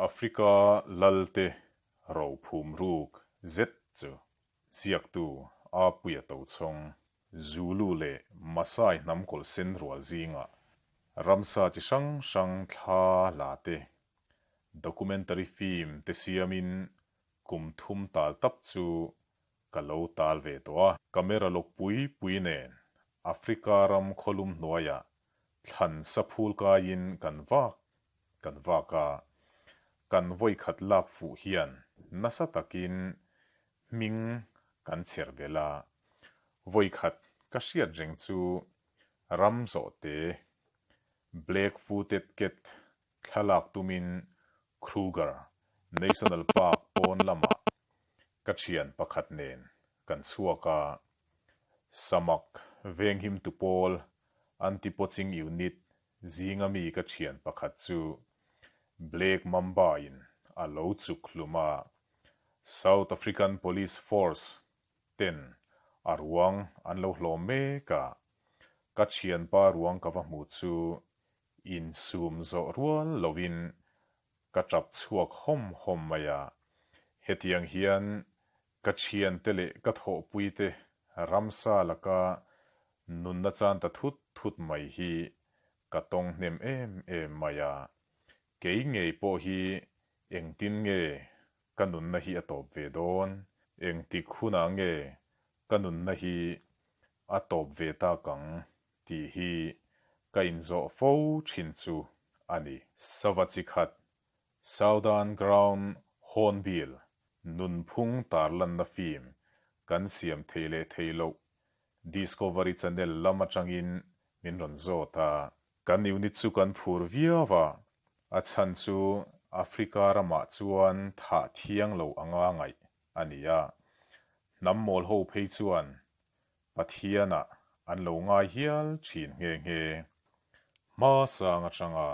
Africa lalte rophum ruk zet chu ziaktu Apuia Tochhawng, Zulu leh Masai hnam kawlhsen rual zingah ramsa chi hrang hrang thla la te, documentary film te siamin kum thum tal tap chu ka lo tal ve tawh a. Camera lawk pui pui nen Africa ram khawlum hnuaiah thlan sa phul kaiin kan vak kan vak a, kan vawikhat lak fuh hian nasa takin hming kan chher belh a. Vawikhat ka hriat reng chu ram zawhte Black Footed Cat thlalak tumin Kruger National Park pawn lamah ka thian pakhat nen kan chhuak a, Samak venghimtu pawl Anti-Poaching Unit zinga mi ka thian pakhat chu Black Mamba-in a lo chuk hlum a, South African Police Force ten a ruang an lo hlawm mek a, ka thianpa ruang ka va hmu chu insum zawh rual lovin ka tap chhuak hawm hawm mai a, hetiang hian ka thiante leh ka thawhpuite ramsa laka nunna chan ta thut thut mai hi ka tawng hnem em em mai a, kei ngei pawh hi engtin nge ka nunna hi a tawp ve dawn? Engtik hunah nge ka nunna hi a tawp ve tak ang tih hi ka inzawh fo thin chu a ni. Sava chi khat, Southern Ground Hornbill nunphung tarlanna film kan siam thei leh thei loh Discovery Channel lam atangin min rawn zawt a. Kan unit chu kan phur viau a, a chhan chu Africa ramah chuan thah thiang lo anga ngaih a ni a. Hnam mawl ho phei chuan Pathianah an lo ngai hial thin nghe nghe. Hma sang atanga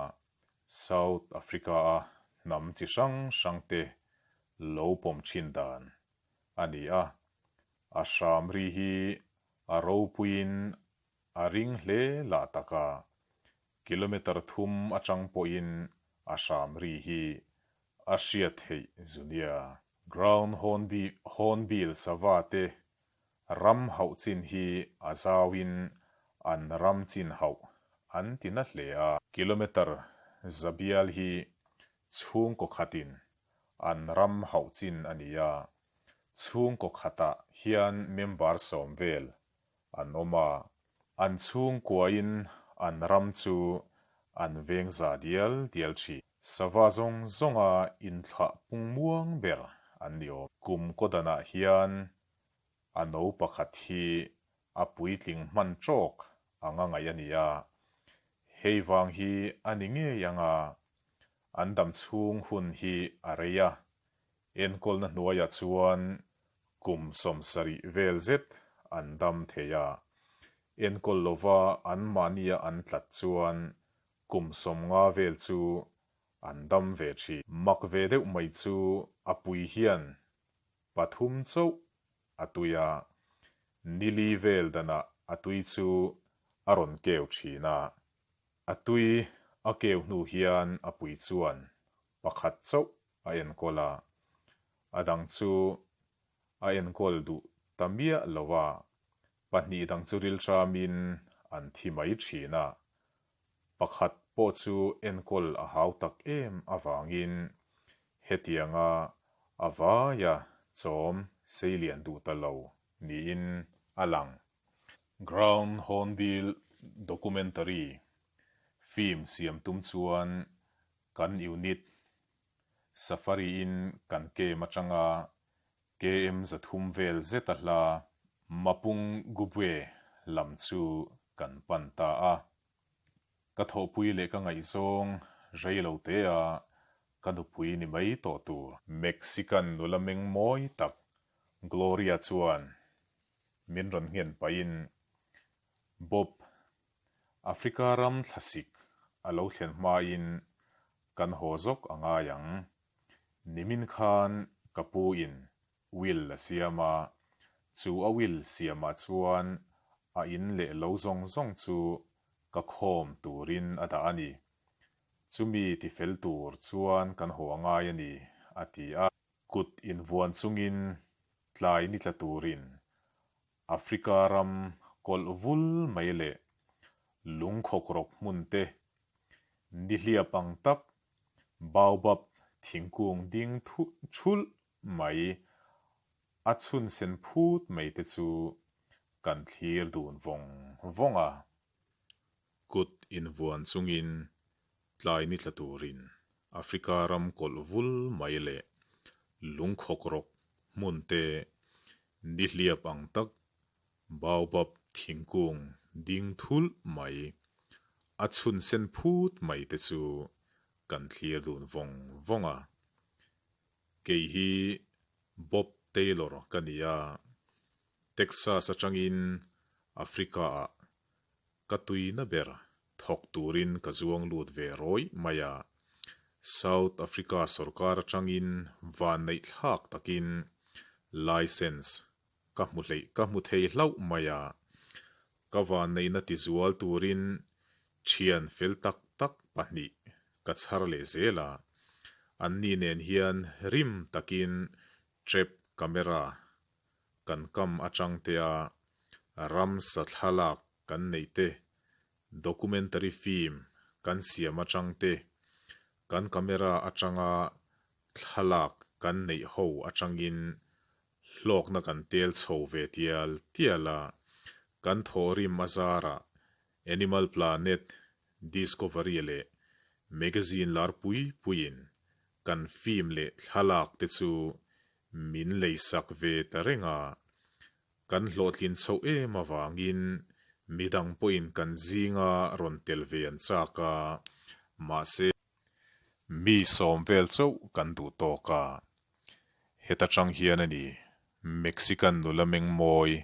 South Africa-a hnam chi hrang hrangte lo pawm thin dan a ni a. A hram ri hi a ropuiin a ring hle lah tak a, kilometre thum atang pawhin a hram ri hi a hriat theih zu nia. Ground Hornbill sava te Ram hauh chin hi a zauin an ram chin hauh an ti na hle a. Kilometre zabial hi chhungkaw khatin an ram hauh chin a ni a, chhungkaw khatah hian member sawm vel an awm a, an chhungkuain an ram chu an veng za dial dial thin. Sava zawng zawnga inthlah pung muang ber an ni awm. Kum kaw danah hian A no pakhat hi a puitling hman tawk anga ngaih a ni a, hei vang hi a ni ngei anga an dam chhung hun hi a rei a, enkawlna hnuaiah chuan kum 70 vel zet an dam thei a, enkawl lova anmahnia an tlat chuan kum 50 vel chu an dam ve thin. Mak ve deuh mai chu a pui hian pathum chauh a tui a, nili vel danah a tui chu a rawn keu thin a. A tui a keu hnu hian a pui chuan pakhat chauh a enkawl a, a dang chu a enkawl duh ta miah lo a, pahnih dang chu rilṭamin an thi mai thin a. Pakhat pawh chu enkawl a hau tak em avangin hetianga a vaia chawm seilian duh ta lo niin a lang. Ground Hornbill Documentary film siam tum chuan kan unit Safari-in kan kem atanga KM 300 vel zeta hla Mapungubwe lam chu kan pan ta a. Ka thawhpui leh ka ngaihzawng rei lo te a, ka nupui ni mai tawh tur. Mexican nula meng mawi tak Gloria chuan min rawn nghen pahin, Bob, Africa ram thlasik a lo thlen hmain kan haw zawk a ngai ang. Nimin khan ka pu in will a siam a, chu a will siamah chuan a in leh lo zawng zawng chu ka khawm turin a dah a ni. Chumi tifel tur chuan kan haw a ngai a ni, a ti a. Kut invuan chungin tlai ni tla turin Africa ram kawlh vul mai leh lungkhawk rawk hmun te, nihliap ang tak baobab thingkung ding thulh mai a chhun sen phut mai te chu kan thlir dun vawng vawng a. Kut invuan chungin tlai ni tla turin Africa ram kawlh vul mai leh lungkhawk rawk hmun te nihliap ang tak baobab thingkung ding thulh mai a chhun sen phut mai te chu kan thlir dun vawng vawng a. Kei hi Bob Taylor ka ni a, Texas atangin Africa-ah ka tuina ber thawk turin ka zuang lut ve rawih mai a. South Africa sorkar atangin vanneih thlak takin license ka hmu hleih ka hmu thei hlauh mai a. Ka vanneihna tizual turin thian fel tak tak pahnih ka chhar leh zel a. Anni nen hian rim takin trap camera kan kam atang te a ramsa thlalak kan neih te, documentary film kan siam atang te, kan camera atanga thlalak kan neih ho atangin hlawkna kan tel chho ve tial tial a, kan thawhrim a zarah Animal Planet, Discovery leh magazine lar pui puiin kan film leh thlalak te chu min leisak ve ta reng a, kan hlawhtlin chhoh em avangin midang pawhin kan zinga rawn tel ve an chak a, mahse, mi sawm vel chauh kan duh tawk a, heta tang hian a ni, Mexican nula mengmawi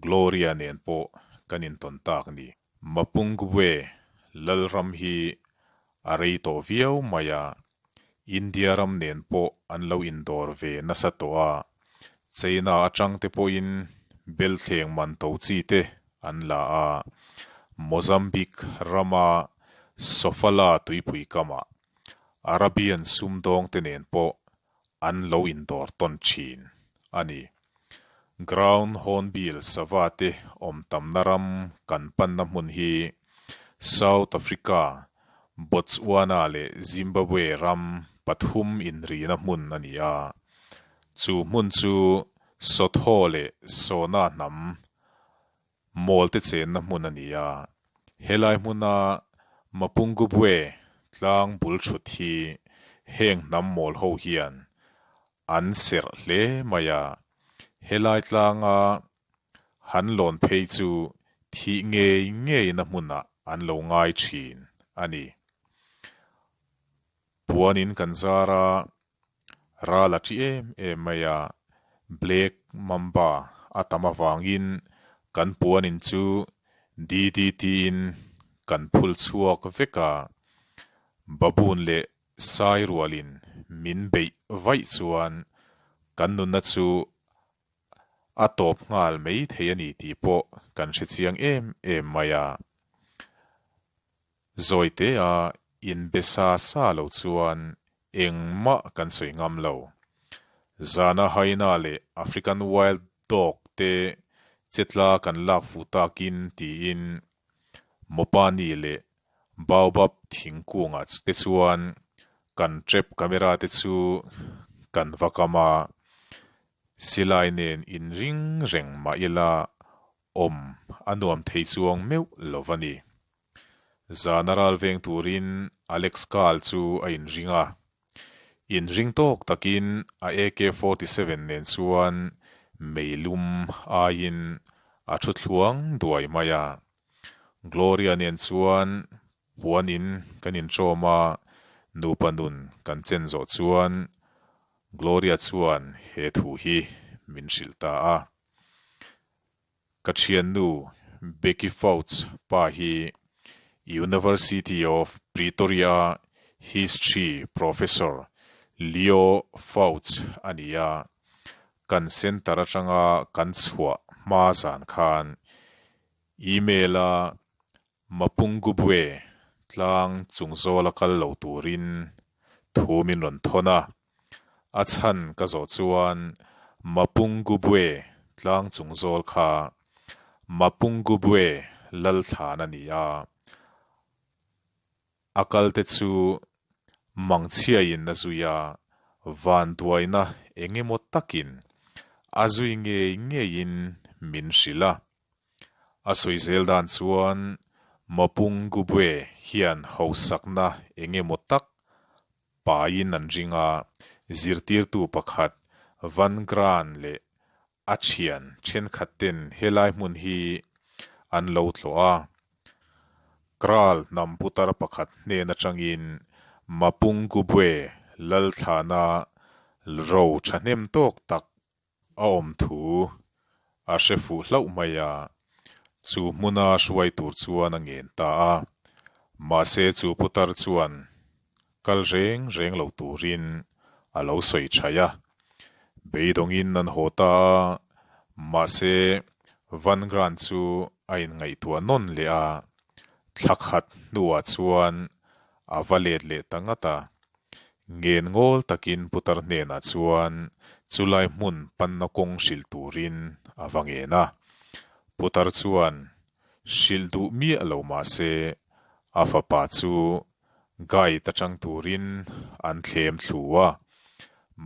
Gloria nen pawh kan intawn tak ni. Mapungubwe Lalram hi a rei tawh viau mai a, India ram nen pawh an lo indawr ve nasa tawh a, China atang te pawhin belthleng man to chi te an la a, Mozambique rama Sofala tuipui kamah Arabian sumdawng te nen pawh an lo indawr tawn thin a ni. Ground Hornbill sava te awm tamna ram kan panna hmun hi South Africa, Botswana leh Zimbabwe ram pathum inrina hmun a ni a. Chu hmun chu Sotho leh Sona hnam Mawl te chenna hmun a ni a, helai hmuna Mapungubwe tlang bul thut hi heng hnam mawl ho hian an serh hle mai a, helai tlanga han lawn phei chu thih ngei ngeina hmunah an lo ngai thin a ni. Puanin kan zar a, ral a ṭi em em mai a, Black Mamba a tam avangin kan puanin chu DDT in kan phul chhuak vek a, baboon leh sai rualin min beih vaih chuan kan nunna chu a tawp nghal mai thei a ni tih pawh kan hre chiang em em mai a. Zawitea inbe sa sa lo chuan engmah kan sawi ngam lo. Zana hyena leh African wild dog te chetla kan lak fuh takin tiin Mopani leh Baobab thingkungah te chuan kan trap camera te chu kan va kam a, silai nen inring reng mah ila awm a nuam thei chuang meuh lo va ni. Zana ral veng turin Alex Carl chu a inring a. Inring tawk takin a AK-47 nen chuan meilum aiin a thu thluang duai mai a. Gloria nen chuan puan in kan inṭawm a, nupa nun kan chen zawh chuan Gloria chuan he thu hi min hrilh ta a. Ka thiannu Becky Fouts pa hi University of Pretoria History Professor Leo Fouts a ni a, kan centre atanga kan chhuah hma zan khan email-a Mapungubwe. tlang chung zawla kal lo turin thu min rawn thawn a. A chhan ka zawh chuan Mapungubwe tlang chung zawl kha Mapungubwe Lalthlan a ni a. A kalte chu mangchhiaiin a zui a, vanduaina eng emaw takin a zui ngei ngeiin min hrilh a. A sawi zel dan chuan Mapungubwe hian hausakna eng emaw tak paiin an ring a, zirtirtu pakhat Van Graan leh A thian thenkhat ten helai hmun hi an lo tlawh a. Kraal hnam putar pakhat hnen atangin Mapungubwe Lalthlana ro thahnem tawk tak a awm thu a hre fuh hlauh mai a, chu hmuna hruai tur chuan a ngen ta a. Mahse chu putar chuan Kal reng reng lo turin a lo sawi thaih a. Beidawngin an haw ta a, mahse Van Graan chu a inngaihtuah nawn leh a, thla khat hnuah chuan a va let leh ta ngat a. Ngen ngawl takin putar hnenah chuan chulai hmun panna kawng hrilh turin a va ngen a. Putar chuan hrilh duh miah lo mahse a fapa chu Guide atang turin an thlem thlu a,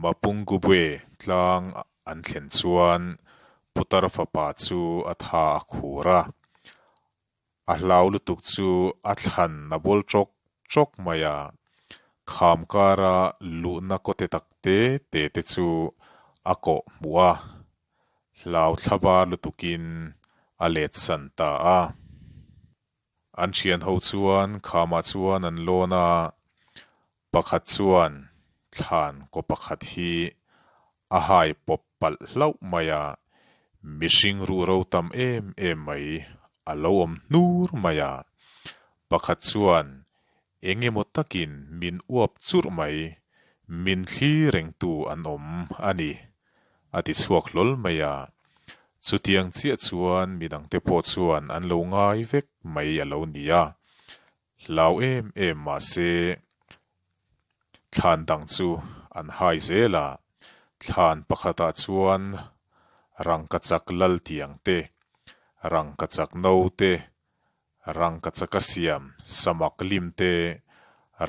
Mapungubwe tlang an thlen chuan putar fapa chu a tha a khur a, a hlau lutuk chu a thlan a bawl tawk tawk mai a, kham kara luhna kawte tak te te te chu a kawh hmuh a, hlau thlabar lutukin a letsan ta a. An thian ho chuan khamah chuan an lawn a, pakhat chuan thlan kaw pakhat hi a hai pawp palh hlauh mai a, mihring ruhro tam em em mai a lo awm hnur mai a, pakhat chuan eng emaw takin min uap churh mai, min thli rengtu an awm a ni, a ti chhuak hlawl mai a. Chutiang chiah chuan midangte pawh chuan an lo ngai vek mai a lo ni a, hlau em em mah se thlan dang chu an hai zel a, thlan pakhatah chuan rangkachak lal tiang te, rangkachak no te, Rangkachak a siam samak lim te,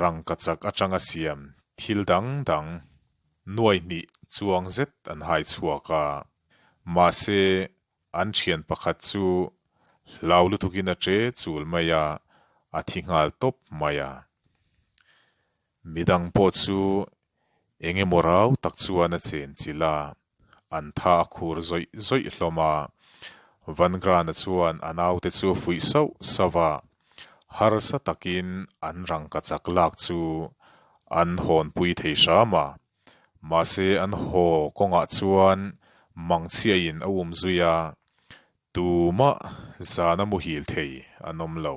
rangkachak atanga siam thil dang dang nuai hnih chuang zet an hai chhuak a. Mahse, an thian pakhat chu hlau lutukin a che chul mai a, a thi nghal tawp mai a. Midang pawh chu eng emaw rau tak chuan a chen chilh a, an tha a khur zawih zawih hlawm a. Van Grana chuan a naute chu a fuih sauh sauh a, harsa takin an rangkachak lak chu an hawnpui thei hram a. Mahse an haw kawngah chuan mangchhiain a um zui a, tumah zana muhil thei an awm lo.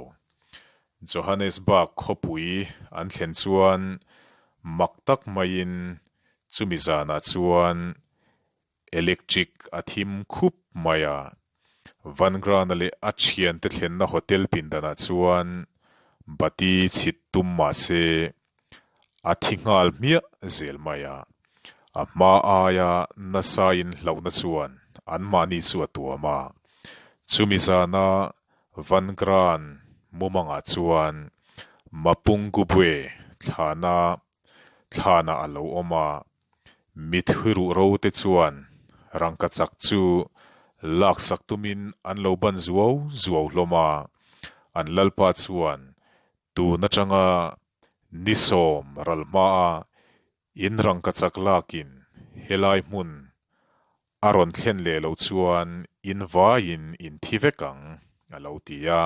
Johannesburg khawpui an thlen chuan mak tak maiin chumi zanah chuan electric a thim khup mai a. Van Grana leh a thiante thlenna hotel pindanah chuan bati chhit tum mah se a thi nghal hmiah zel mai a. A hma aia nasain hlauhna chuan anmahni chu a tuam a. Chumi zana Van Graan mumangah chuan Mapungubwe thlana thlanah a lo awm a, mitthi ruhro te chuan rangkachak chu laksak tumin an lo ban zuau zuau hlawm a, an lalpa chuan tun atanga ni sawm ral hmaa In rangkachak lakin helai hmun a rawn thlen leh loh chuan in vaiin in thi vek ang, a lo ti a.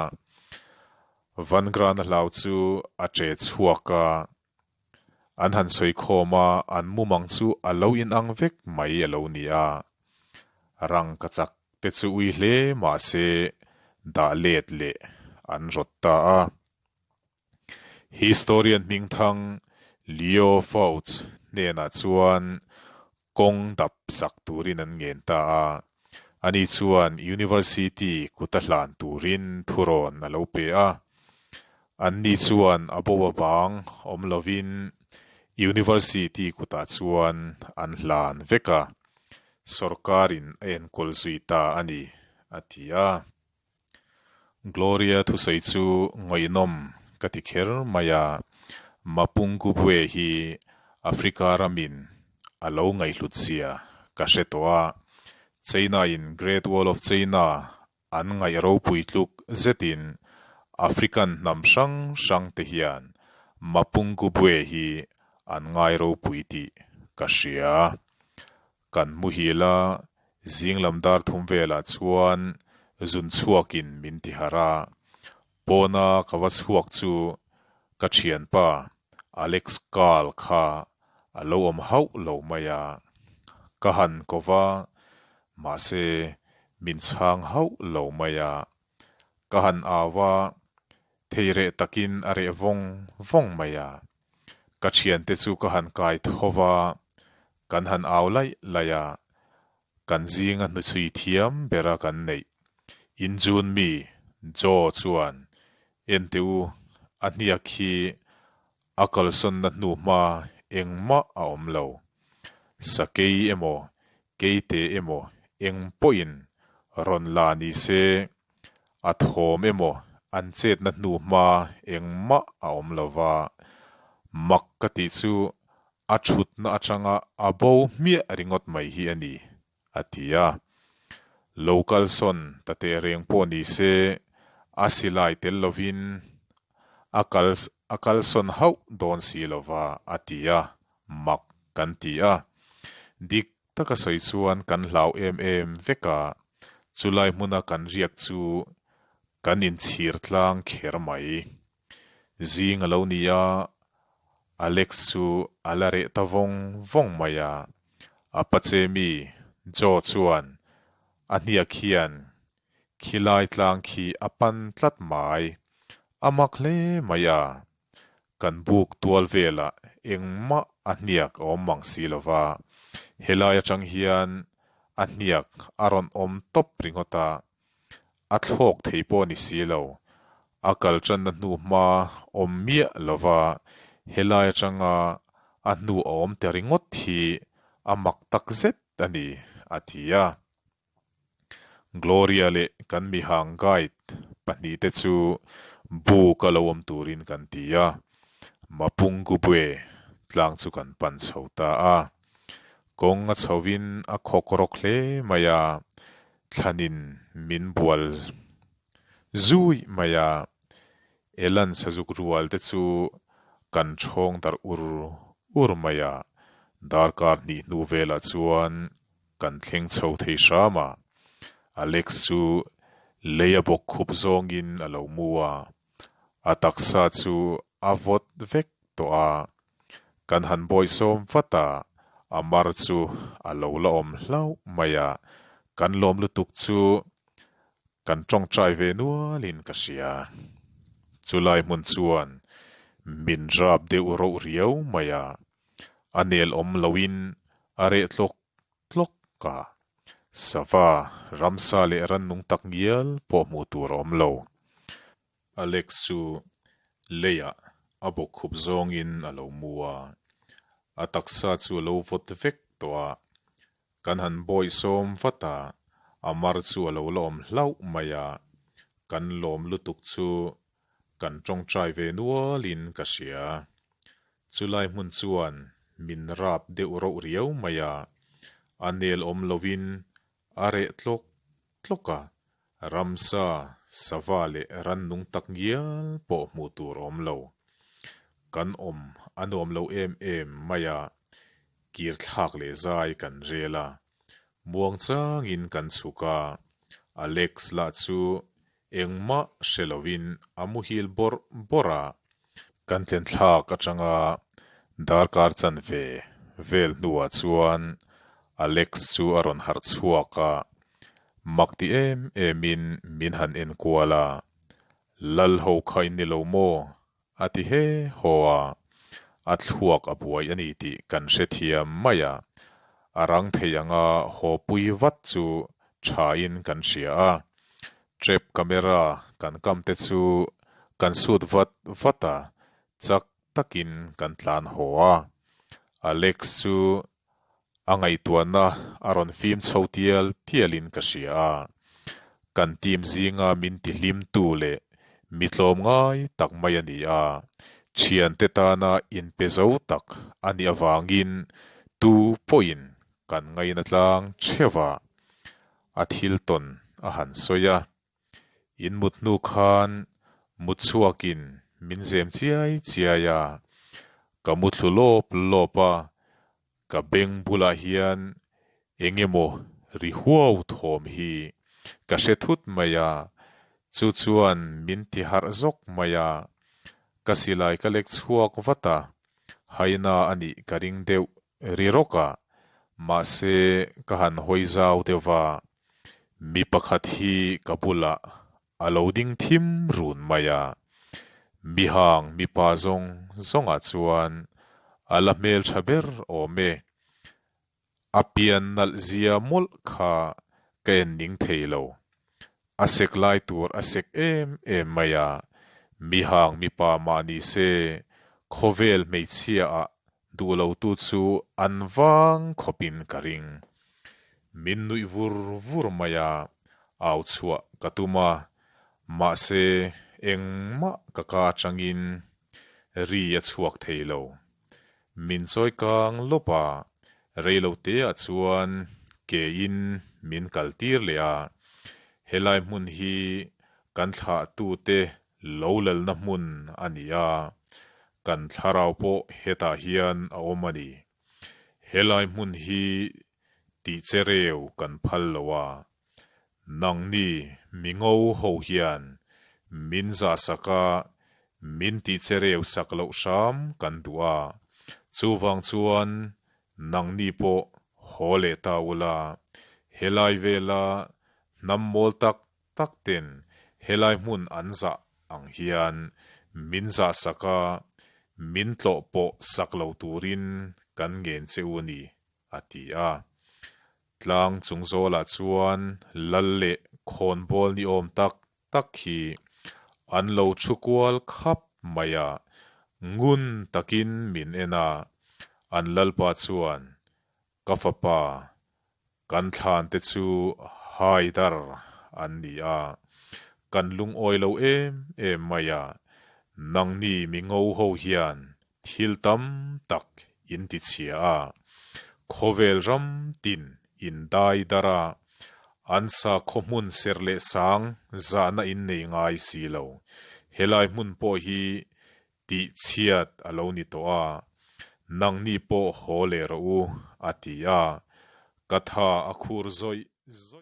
Van Grana hlau chu a che chhuak a, an han sawi khawm a, an mumang chu a lo inang vek mai a lo ni a. Rangkachak te chu ui hle mah se dah let leh an rawt ta a. Historian hmingthang Leo Fouts hnenah chuan kawng dap sak turin an ngen ta a, ani chuan University kuta hlan turin thurawn a lo pe a. Anni chuan a bo avang awm lovin University kutah chuan an hlan vek a, sawrkarin a enkawl zui ta a ni, a ti a. Gloria thusawi chu ngaihnawm ka ti kher mai a, Mapungubwe hi Africa ramin a lo ngaihhlut zia ka hre tawh a, China-in Great Wall of China an ngaih ropui tluk zetin African hnam hrang hrang te hian Mapungubwe hi an ngai ropui tih ka hria. Kan muhil a, zing lam dar thum velah chuan zun chhuakin min ti harh a, pawna ka va chhuak chu ka thianpa Alex Carl kha a lo awm hauh lo mai a, ka han ko va, mahse min chhang hauh lo mai a, ka han au a, thei reh takin a reh vawng vawng mai a. Ka thiante chu ka han kai tho va, kan han au laih laih a, kan zinga hnuchhui thiam bera kan neih. Injun mi, Joe chuan, Ente u, a hniak hi a kalsawnna hnu hma engmah a awm lo. Sakei emaw, keite emaw eng pawhin rawn la ni se, A thawm emaw an chetna hnu hma engmah a awm lo va, mak ka tih chu a thutna atanga a bo hmiah ringawt mai hi a ni, a ti a. Lo kalsawn ta teh reng pawh ni se, a silai tel lovin a kal a kalsawn hauh dawn si lo va, a ti a, mak kan ti a. Dik Taka sawi chuan kan hlau em em vek a, chulai hmuna kan riak chu kan inchhir tlang kher mai. Zing a lo ni a, Alex chu a la reh ta vawng vawng mai a, a pache mi Joe chuan a hniak hian khilai tlang khi a pan tlat mai, a mak hle mai a, Kan buk tual velah engmah a hniak a awm mang si lo va, helai atang hian a hniak a rawn awm tawp ringawt a, a thlawk thei pawh a ni si lo. A kal tanna hnu hma awm miah lo va, helai atanga a hnu a awm ta ringawt hi a mak tak zet a ni, a ti a. Gloria leh kan mihang guide pahnihte chu buk a lo awm turin kan ti a, Mapungubwe tlang chu kan pan chho ta a. Kawng a chhoin a khawk rawk hle mai a, thlanin min bual zui mai a, Elan sazuk rual te chu kan ṭhawng darh ur ur mai a, darkar hnih hnu velah chuan Kan thleng chho thei hram a, Alex chu lei a bawk khup zawngin a lo mu a, a taksa chu a vawt vek tawh a, kan han bawisawm vat a, a mar chu a lo la awm hlauh mai a, kan lawm lutuk chu kan tawngtai ve nualin ka hria. Chulai hmun chuan min rap deuh roh riau mai a, A nel awm loin a reh tlawk tlawk a, sava, ramsa leh rannung tak ngial pawh hmuh tur a awm lo. Alex chu leiah a bawkkhup zawngin a lo mu a, a taksa chu a lo vawt vek tawh a, kan han bawihsawm vat a, a mar chu a lo la awm hlauh mai a, kan lawm lutuk chu kan tawngtai ve nualin ka hria. Chulai hmun chuan min rap deuh roh riau mai a, a nel awm lovin a reh tlawk tlawk a, ramsa, sava leh rannung tak ngial pawh hmuh tur a awm lo. Kan awm a nuam lo em em mai a, kir thlak leh zai kan rel a, muang changin kan chhuk a, Alex lah chu Engmah hre lovin a muhil bawrh bawrh a. Kan thlen thlak atanga darkar chanve vel hnuah chuan Alex chu a rawn harh chhuak a, mak ti em emin min han enkual a, Lal ho kha in ni lo maw? A ti he haw a, a thluak a buai a ni tih kan hrethiam mai a, a rang thei anga haw pui vat chu thain kan hria a. Trap camera kan kam te chu Kan sut vat vat a, chak takin kan tlan haw a. Alex chu a ngaihtuahna a rawn fim chho tial tialin ka hria a. Kan team zinga min tihlimtu leh mi tlawm ngai tak mai a ni a, thiante tana inpe zo tak a nih avangin tu pawhin kan ngaina tlang theuh a, a thil tawn a han sawi a. In mut hnu khan mut chhuakin min zem chiai chiai a, ka mu thlu lawp lawp a, ka beng bulah hian eng emaw ri huau thawm hi ka hre thut mai a, chu chuan min ti harh zawk mai a, ka silai ka lek chhuak vat a, haina a nih ka ring deuh ri rawk a, mahse ka han hawi zau deuh va, Mi pakhat hi ka bulah a lo ding thim run mai a, mihang mipa zawng zawngah chuan a la hmeltha ber awm e. A pian nalh zia mawlh kha ka en ning thei lo. A sek lai tur a sek em em mai a, mihang mipa mah ni se khawvel hmeichhia ah Duh lo tu chu an vang khawpin ka ring. Min nuih vur vur mai a, au chhuah ka tum a, mahse engmah ka ka atangin ri a chhuak thei lo. Min chawi kang lawp a, rei lo te ah chuan ke in min kal tir leh a, helai hmun hi kan thlah tu te lo lalna hmun a ni a, kan thlarau pawh hetah hian a awm a ni. Helai hmun hi tih che reu kan phal lo a, nangni mi ngo ho hian min zah sak a, min tih che reu sak loh hram kan duh a, chuvang chuan nangni pawh haw leh ta ula, helai vela hnam mawl tak tak ten helai hmun an zah ang hian min zah sak a, min tlawh pawh sak lo turin kan ngen che u ni, a ti a. Tlang chung zawlah chuan lal leh khawnbawl ni awm tak tak hi an lo thu kual khap mai a, ngun takin min en a, an lalpa chuan, Ka fapa, kan thlan te chu haidar an ni a, kan lungawi lo em em mai a, nangni mi ngo ho hian thil tam tak in ti chhia a, khawvel ram tin in dai dar a, an sakhaw hmun serh leh sang zahna in nei ngai si lo, helai hmun pawh hi Tih chhiat a lo ni tawh a, nangni pawh haw leh rawh u, a ti a, ka tha a khur zawih zawih.